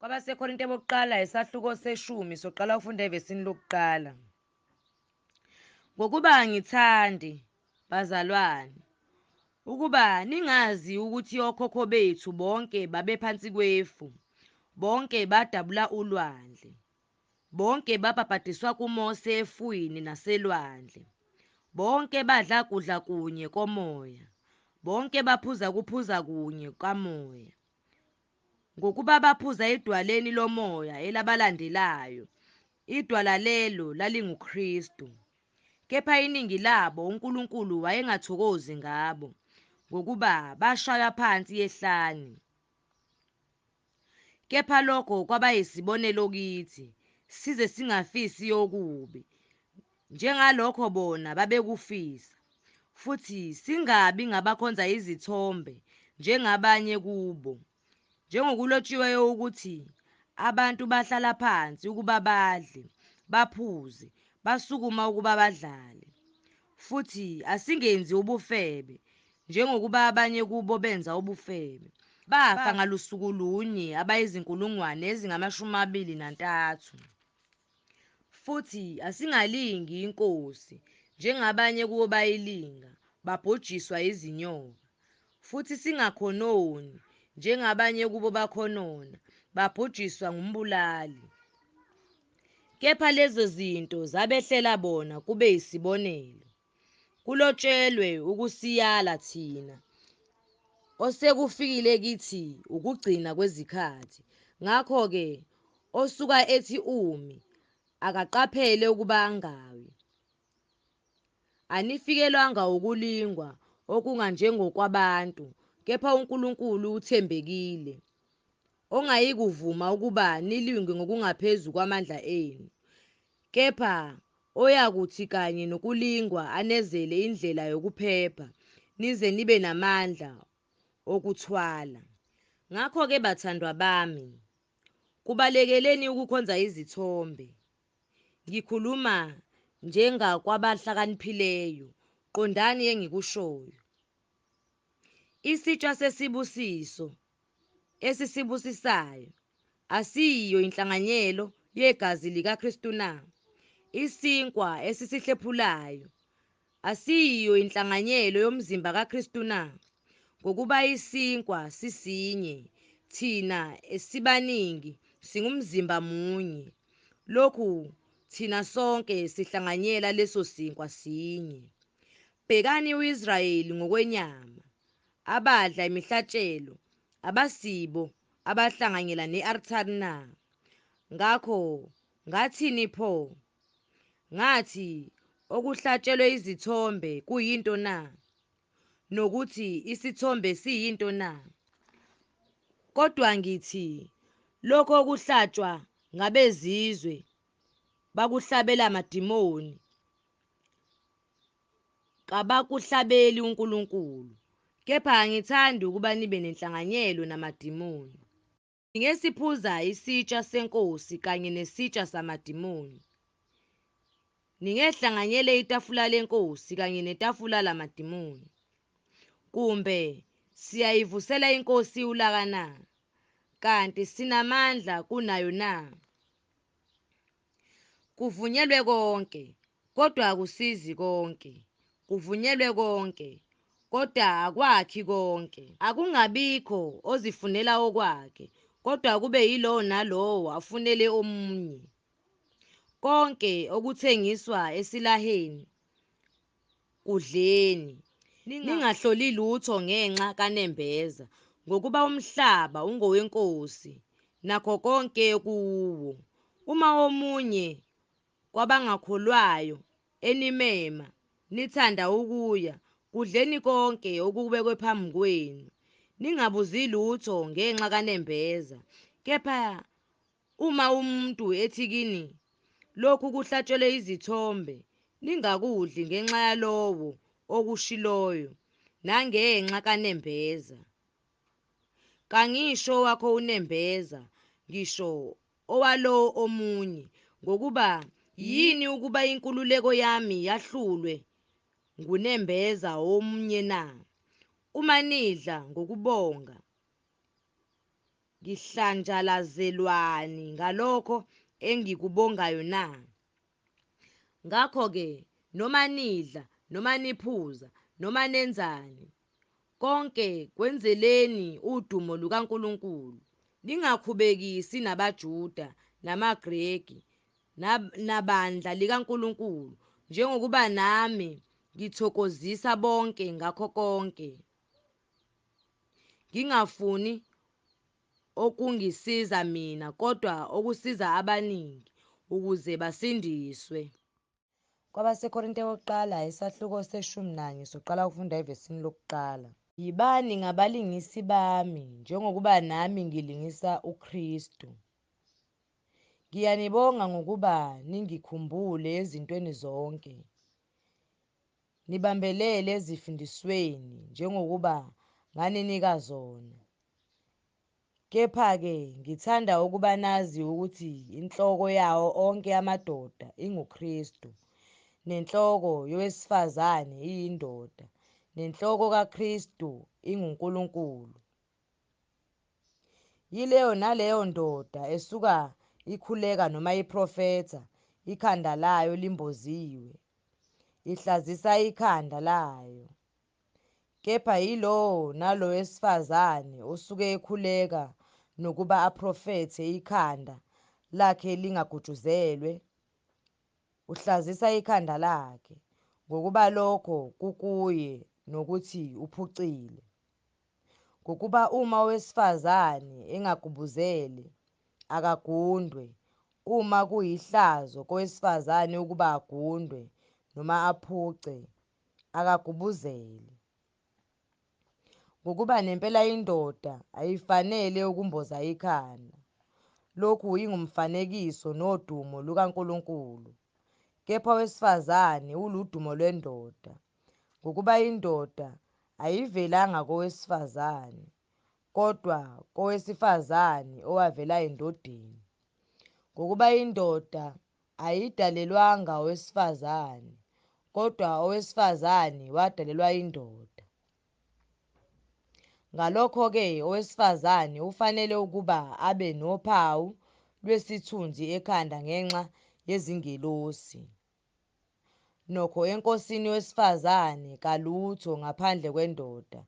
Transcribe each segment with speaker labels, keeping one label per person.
Speaker 1: KwabaseKorinte bokuqala isahluko seshumi soqala ukufunda evesini lokuqala. Ngokuba angithandi, bazalwane, ukuba ningazi ukuthi okhokho bethu bonke babephansi kwefu, bonke badabula ulwandle, bonke babhabhadiswa kuMose efwini naselwandle, bonke badla kudla kunye komoya, bonke baphuza kuphuza kunye kamoya. Ngokuba baphuza edwaleni lomoya elabalandelayo, idwala lelo lalinguKristu. Kepha iningi labo uNkulunkulu wayengathokozi ngabo, ngokuba bashaywa phansi ehlane. Kepha lokho kwaba yisibonelo kithi, size singafisi okubi, njengalokho bona babekufisa, futhi singabi ngabakhonza izithombe njengabanye kubo. Njengokulotshiweyo ukuthi abantu bahlala phansi ukuba badle, baphuze, basukuma ukuba badlale. Futhi asingenzi ubufebe, njengokuba abanye kubo benza ubufebe, bafa ngalusuku lunye abayizinkulungwane ezingama-23. Futhi asingalingi iNkosi, njengabanye kubo bayilinga, babhujiswa izinyoka. Futhi singakhononi, njengabanye kubo bakhonona, babhujiswa ngumbulali. Kepha lezo zinto zabehlela bona kube yisibonelo, kulotshelwe ukusiyala thina, osekufikile kithi ukugcina kwezikhathi. Ngakho-ke osuka ethi umi, akaqaphele ukuba angawi. Anifikelwanga ukulingwa okunganjengokwabantu, kepha uNkulunkulu uthembekile, ongayikuvuma ukuba nilingwe ngokungaphezu kwamandla enu, kepha oyakuthi kanye nokulingwa anezele indlela yokuphepha, nize nibe namandla okuthwala. Ngakho-ke bathandwa bami, kubalekeleni ukukhonza izithombe. Ngikhuluma njengakwabahlakaniphileyo, qondani engikushoyo. Isitsha sesibusiso esisibusisayo asiyiyo inhlanganyelo yegazi likaKristu na? Isinkwa esisihlephulayo asiyiyo inhlanganyelo yomzimba kaKristu na? Ngokuba isinkwa sisinye, thina esibaningi singumzimba munye, lokhu thina sonke sihlanganyela leso sinkwa sinye. Bhekani u-Israyeli ngokwenyama, abadla imihlatshelo abasibo abahlanganyela ne-altare na? Ngakho ngathini pho? Ngathi okuhlatshelwe izithombe kuyinto na? Nokuthi isithombe siyinto na? Kodwa ngithi lokho okuhlatshwa ngabezizwe bakuhlabela amadimoni, kabakuhlabeli uNkulunkulu. Kepha angithandi ukuba nibe nenhlanganyelo namadimoni. Ningesiphuza isitsha seNkosi kanye nesitsha samadimoni. Ningehlanganyele itafula leNkosi kanye netafula lamadimoni. Kumbe siyayivusela iNkosi ulaka na? Kanti sinamandla kunayo na? Kuvunyelwe konke, kodwa akusizi konke. Kuvunyelwe konke, kodwa akwakhi konke. Akungabikho ozifunela okwakhe, kodwa kube yilowo nalowo afunele omunye. Konke okuthengiswa esilaheni kudleni, ningahloli lutho ngenxa kanembeza, ngokuba umhlaba ungoweNkosi, nakho konke okuwo. Uma omunye kwabangakholwayo enimema, nithanda ukuya, kudleni konke okubekwe phambi kwenu, ningabuzi lutho ngenxa kanembeza. Kepha uma umuntu ethi kini, lokhu kuhlatshelwe izithombe, ningakudli ngenxa yalowo okushiloyo, nangenxa kanembeza. Kangisho owakho unembeza, ngisho owalowo omunye, ngokuba yini ukuba inkululeko yami yahlulwe ngunembeza womunye na? Uma nidla ngokubonga, Ngihlanjalazelwani ngalokho engikubongayo na? Ngakho-ke noma nidla, noma niphuza, noma nenzani, konke kwenzeleni udumo lukaNkulunkulu. Ningakhubekisi nabaJuda, namaGreki, nabandla likaNkulunkulu, njengokuba nami ngithokozisa bonke ngakho konke, ngingafuni okungisiza mina, kodwa okusiza abaningi, ukuze basindiswe. KwabaseKorinte wokuqala, isahluko se-11, soqala ukufunda evesini lokuqala. Yibani ngabalingisi bami, njengokuba nami ngilingisa uKristu. Ngiyanibonga ngokuba ningikhumbule ezintweni zonke, nibambelele ezifundisweni njengokuba nganinika zona. Kepha-ke ngithanda ukuba nazi ukuthi inhloko yawo onke amadoda inguKristu, nenhloko yowesifazane iyindoda, nenhloko kaKristu inguNkulunkulu. Yileyo naleyo ndoda esuka ikhuleka noma iprofetha ikhanda layo limboziwe, ihlazisa ikhanda layo. Kepha yilowo nalowo wesifazane osuke ekhuleka nokuba aprofethe ikhanda lakhe lingagutshuzelwe, uhlazisa ikhanda lakhe, ngokuba lokho kukuye nokuthi uphucile. Ngokuba uma owesifazane engagubuzele, akagundwe, uma kuyihlazo kowesifazane ukuba agundwe noma aphuce, akagubuzele. Ngokuba nempela indoda ayifanele ukumboza ikhanda, lokhu ingumfanekiso nodumo lukaNkulunkulu, kepha owesifazane uludumo lwendoda, ngokuba indoda ayivelanga kowesifazane, kodwa kowesifazane owavela endodeni. Ngokuba indoda ayidalelwanga owesifazane, kodwa owesifazane wadalelwa indoda. Ngalokho-ke owesifazane ufanele ukuba abe nophawu lwesithunzi ekhanda ngenxa yezingelosi. Nokho eNkosini owesifazane kalutho ngaphandle kwendoda,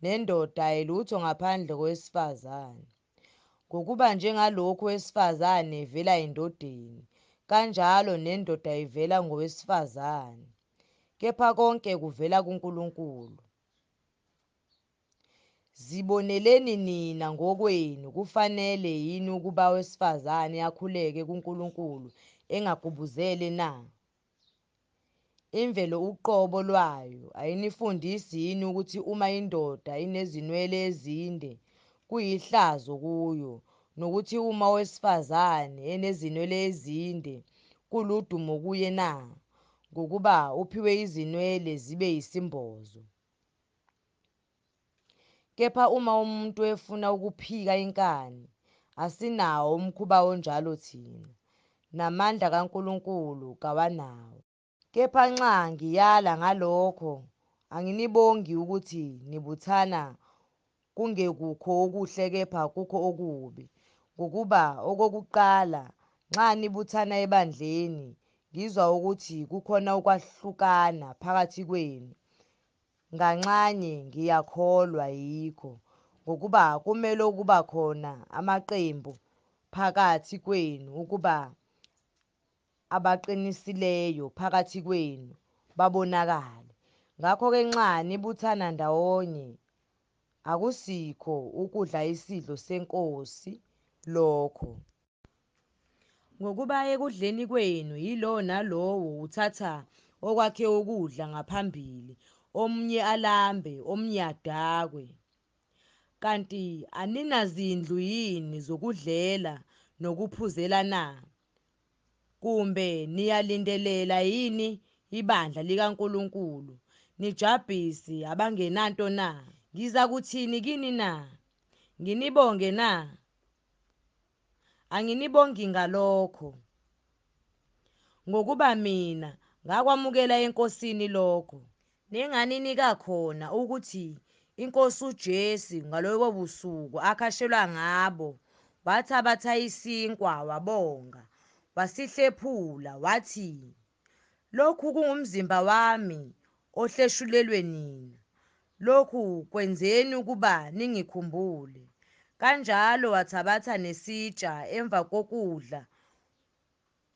Speaker 1: nendoda ayilutho ngaphandle kowesifazane. Ngokuba njengalokhu owesifazane evela endodeni, kanjalo nendoda ivela ngowesifazane. Kepha konke kuvela kuNkulunkulu. Ziboneleni nina ngokwenu, kufanele yini ukuba owesifazane akhuleke kuNkulunkulu engagubuzele na? Imvelo uqobo lwayo ayinifundisi yini ukuthi uma indoda inezinwele ezinde, kuyihlazo kuyo, nokuthi uma owesifazane enezinwele ezinde, kuludumo kuye na? Ngokuba uphiwe izinwele zibe yisimbozo. Kepha uma umuntu efuna ukuphika inkani, asinawo umkhuba onjalo thina, namandla kaNkulunkulu kawanawo. Kepha nxa ngiyala ngalokho, anginibongi ukuthi nibuthana kungekukho okuhle kepha kukho okubi. Ngokuba okokuqala, nxa nibuthana ebandleni, ngizwa ukuthi kukhona ukwahlukana phakathi kwenu, nganxanye ngiyakholwa yikho, ngokuba kumele ukuba khona amaqembu phakathi kwenu, ukuba abaqinisileyo phakathi kwenu babonakale. Ngakho-ke nxa nibuthana ndawonye, akusikho ukudla isidlo seNkosi lokho. Ngokuba ekudleni kwenu yilowo nalowo uthatha okwakhe ukudla ngaphambili, omunye alambe, omunye adakwe. Kanti aninazindlu yini zokudlela nokuphuzela na? Kumbe niyalindelela yini ibandla likaNkulunkulu, nijabhise abangenanto na? Ngizakuthini kini na? Nginibonge na? Anginibongi ngalokho. Ngokuba mina ngakwamukela eNkosini lokho nenganinika khona, ukuthi iNkosi uJesu ngalobo busuku akhashelwa ngabo Wathabatha isinkwa, wabonga, wasihlephula, wathi, "Lokhu kungumzimba wami ohleshulelwe nina. Lokhu kwenzeni ukuba ningikhumbule." Kanjalo wathabatha nesitsha emva kokudla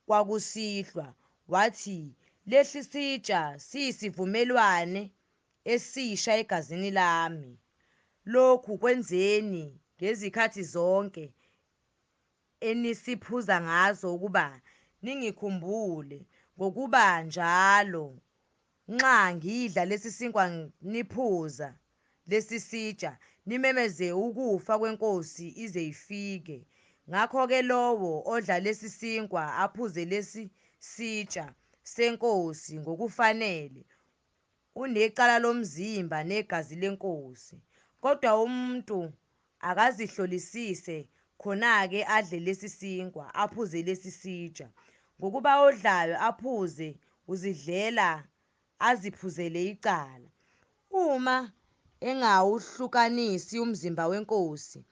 Speaker 1: kwakusihlwa, wathi, "Lesi sitsha siyisivumelwane esisha egazini lami. Lokhu kwenzeni ngezikhathi zonke enisiphuza ngazo ukuba ningikhumbule. Ngokuba njalo nxa ngidla lesi sinkwa niphuza lesi sitsha, nimemeze ukufa kweNkosi ize ifike. Ngakho-ke lowo odla lesi sinkwa aphuze lesi sitsha seNkosi ngokufanele unecala lomzimba negazi leNkosi. Kodwa umuntu akazihlolisise, khona-ke adle lesi sinkwa aphuze lesi sitsha. Ngokuba odlayo aphuze uzidlela aziphuzele icala, uma engawuhlukanisi umzimba weNkosi.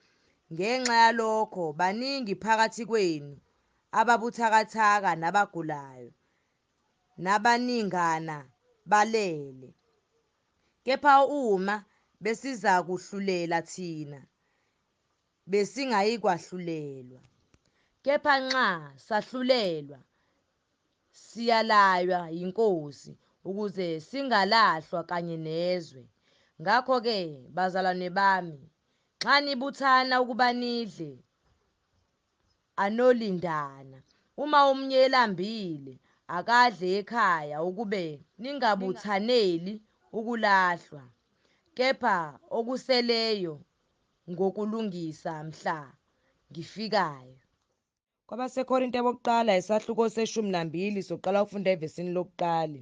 Speaker 1: Ngenxa yalokho baningi phakathi kwenu ababuthakathaka nabagulayo, nabaningana balele. Kepha uma besizakuzahlulela thina, besingayikwahlulelwa. Kepha nxa sahlulelwa, siyalaywa yiNkosi, ukuze singalahlwa kanye nezwe. Ngakho-ke, bazalwane bami, nxa nibuthana ukuba nidle, anolindana. Uma omunye elambile, akadle ekhaya, ukube ningabuthaneli ukulahlwa. Kepha okuseleyo ngokulungisa mhla ngifikayo. KwabaseKorinte bokuqala, isahluko se-12, soqala ukufunda evesini lokuqala.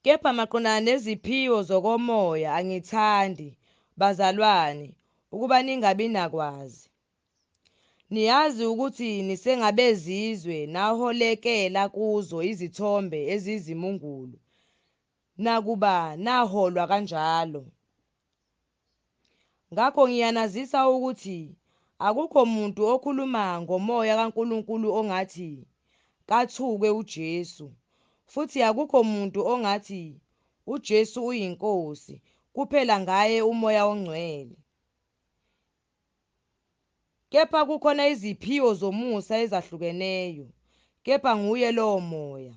Speaker 1: Kepha maqondana neziphiwo zokomoya angithandi, bazalwane, ukuba ningabi nakwazi. Niyazi ukuthi nisengabezizwe naholekela kuzo izithombe ezizimungulu, nakuba naholwa kanjalo. Ngakho ngiyanazisa ukuthi akukho muntu okhuluma ngoMoya kaNkulunkulu ongathi, "Kathukwe uJesu," futhi akukho muntu ongathi, "uJesu uyiNkosi," kuphela ngaye uMoya oNgcwele. Kepha kukhona iziphiwo zomusa ezahlukeneyo, kepha nguye lowo Moya.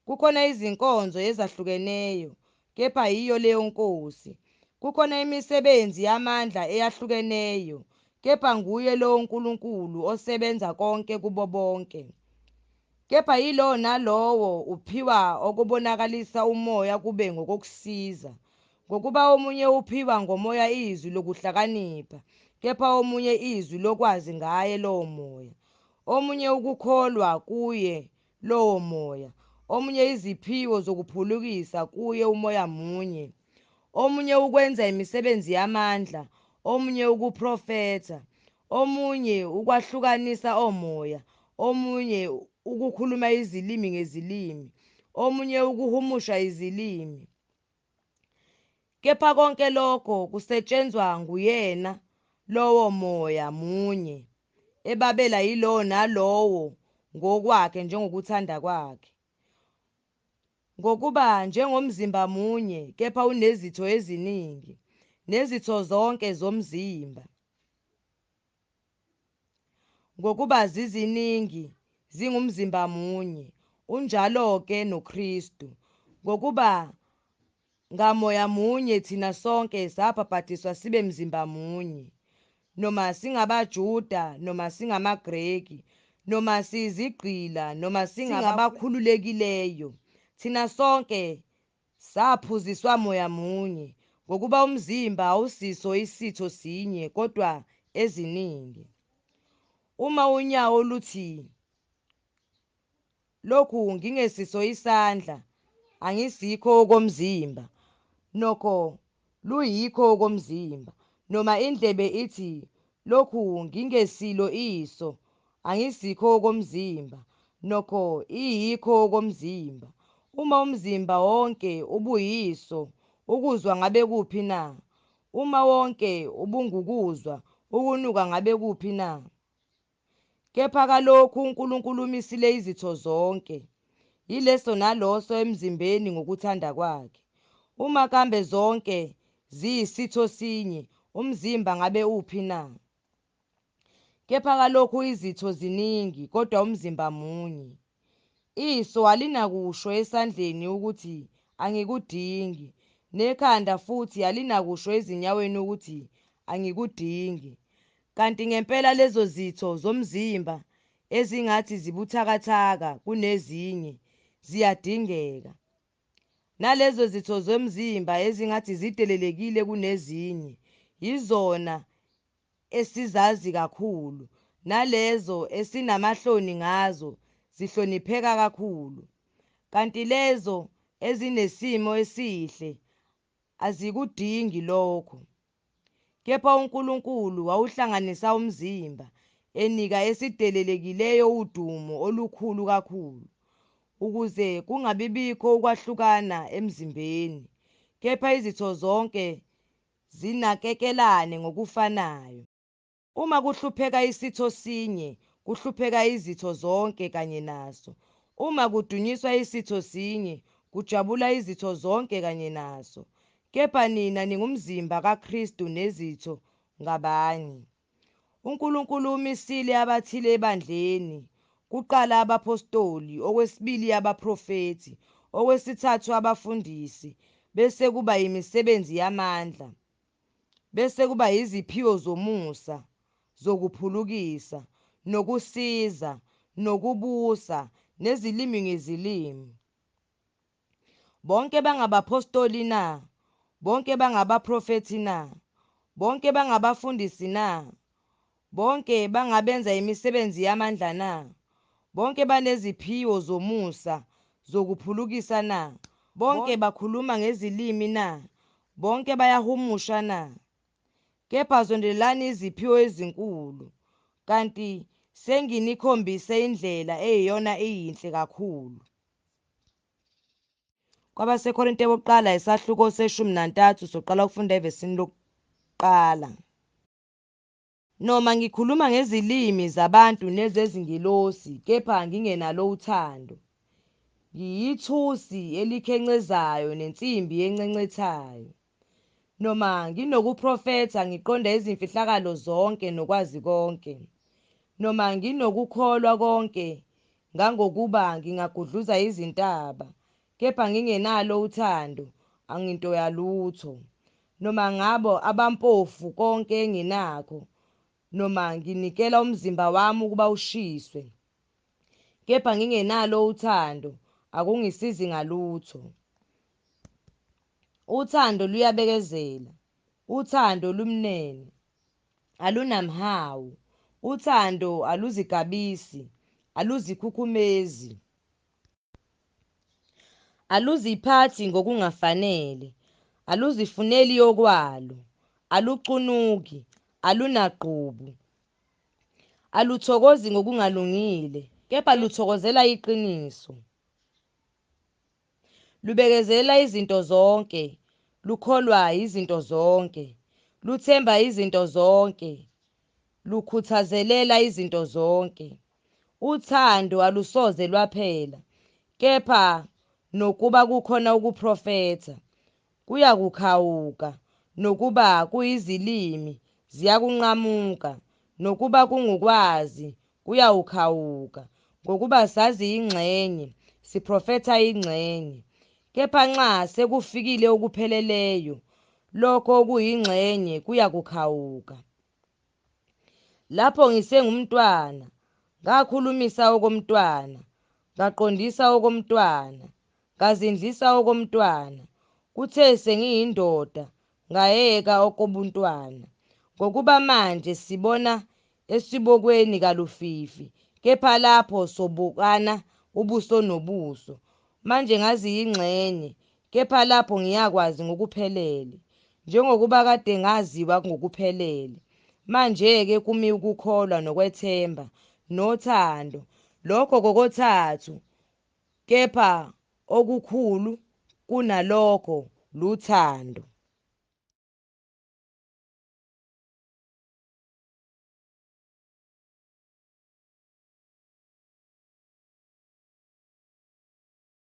Speaker 1: Kukhona izinkonzo ezahlukeneyo, kepha yiyo leyo Nkosi. Kukhona imisebenzi yamandla eyahlukeneyo, kepha nguye lowo Nkulunkulu osebenza konke kubo bonke. Kepha yilowo nalowo uphiwa okubonakalisa uMoya kube ngokokusiza. Ngokuba omunye uphiwa ngoMoya izwi lokuhlakanipha, kepha omunye izwi lokwazi ngaye lowo Moya. Omunye ukukholwa kuye lowo Moya, omunye iziphiwo zokuphulukisa kuye uMoya munye. Omunye ukwenza imisebenzi yamandla, omunye ukuprofetha, omunye ukwahlukanisa omoya, omunye ukukhuluma izilimi ngezilimi, omunye ukuhumusha izilimi. Kepha konke lokho kusetshenzwa nguyena lowo Moya munye, ebabela yilowo nalowo ngokwakhe njengokuthanda kwakhe. Ngokuba njengomzimba munye kepha unezitho eziningi, nezitho zonke zomzimba, ngokuba ziziningi, zingumzimba munye, unjalo-ke noKristu. Ngokuba ngaMoya munye thina sonke sabhabhadiswa sibe mzimba munye, noma singabaJuda noma singamaGreki, noma siyizigqila noma singabakhululekileyo, thina sonke saphuziswa Moya munye. Ngokuba umzimba awusiso isitho sinye, kodwa eziningi. Uma unyawo luthi, "Lokhu ngingesiso isandla, angisikho okomzimba," nokho luyikho okomzimba. Noma indlebe ithi, "Lokhu ngingesilo iso, angisikho okomzimba," nokho iyikho okomzimba. Uma umzimba wonke ubuyiso, ukuzwa ngabe kuphi na? Uma wonke ubungukuzwa, Ukunuka ngabe kuphi na? Kepha kalokhu uNkulunkulu umisile izitho zonke, yileso naloso emzimbeni ngokuthanda kwakhe. Uma kambe zonke ziyisitho sinye, umzimba ngabe uphi na? Kepha kalokhu izitho ziningi, kodwa umzimba munye. Iso alinakusho esandleni ukuthi, Angikudingi, nekhanda futhi alinakusho ezinyaweni ukuthi, Angikudingi. Kanti ngempela lezo zitho zomzimba ezingathi zibuthakathaka kunezinye ziyadingeka. Nalezo zitho zomzimba ezingathi zidelelekile kunezinye, yizona esizazi kakhulu, nalezo esinamahloni ngazo zihlonipheka kakhulu. Kanti lezo ezinesimo esihle azikudingi lokho. Kepha uNkulunkulu wawuhlanganisa umzimba, enika esidelelekileyo udumo olukhulu kakhulu, ukuze kungabibikho ukwahlukana emzimbeni, kepha izitho zonke zinakekelane ngokufanayo. Uma kuhlupheka isitho sinye, kuhlupheka izitho zonke kanye naso. Uma kudunyiswa isitho sinye, kujabula izitho zonke kanye naso. Kepha nina ningumzimba kaKristu nezitho ngabanye. UNkulunkulu umisile abathile ebandleni, kuqala abaphostoli, okwesibili abaprofethi, okwesithathu abafundisi, bese kuba yimisebenzi yamandla, bese kuba yiziphiwo zomusa zokuphulukisa, nokusiza, nokubusa, nezilimi ngezilimi. Bonke bangabaphostoli na? Bonke bangabaprofethi na? Bonke bangabafundisi na? Bonke bangabenza imisebenzi yamandla na? Bonke baneziphiwo zomusa zokuphulukisa na? Bonke bakhuluma ngezilimi na? Bonke bayahumusha na? Kepha zondelelani iziphiwo ezinkulu, kanti senginikhombise indlela eyiyona iyinhle kakhulu. KwabaseKorinte bokuqala isahluko seshumi nantathu soqala ukufunda evesini lokuqala. Noma ngikhuluma ngezilimi zabantu nezezingilosi, kepha ngingenalo uthando, ngiyithusi elikhencezayo nensimbi encencethayo. Noma nginokuprofetha ngiqonda izimfihlakalo zonke nokwazi konke, noma nginokukholwa konke ngangokuba ngingagudluza izintaba, kepha ngingenalo uthando, anginto yalutho. Noma ngabo abampofu konke enginakho, noma nginikela umzimba wami ukuba ushiswe, kepha ngingenalo uthando, akungisizi ngalutho. Uthando luyabekezela, uthando lumnene, alunamhawu, uthando aluzigabisi, aluzikhukhumezi. Aluziphathi ngokungafanele, aluzifuneli okwalo, alucunuki, alunagqubu. Aluthokozi ngokungalungile, kepha luthokozela iqiniso. Lubekezelela izinto zonke, lukholwa izinto zonke, luthemba izinto zonke, lukhuthazelela izinto zonke. Uthando alusoze lwaphela, kepha nokuba kukhona ukuprofetha, kuyakukhawuka, nokuba kuyizilimi, ziyakunqamuka, nokuba kungukwazi, kuyawukhawuka. Ngokuba sazi ingxenye, siprofetha ingxenye. Kepha nxa sekufikile okupheleleyo, lokho okuyingxenye kuyakukhawuka. Lapho ngisengumntwana, ngakhulumisa okomntwana, ngaqondisa okomntwana, ngazindlisa okomntwana. Kuthe sengiyindoda, ngayeka okobuntwana. Ngokuba manje sibona esibokweni kalufifi, kepha lapho sobukana ubuso nobuso. Manje ngazi ingxenye, kepha lapho ngiyakwazi ngokuphelele, njengokuba kade ngaziwa ngokuphelele. Manje-ke kumi ukukholwa nokwethemba nothando, lokho kokothathu, kepha okukhulu kunalokho luthando.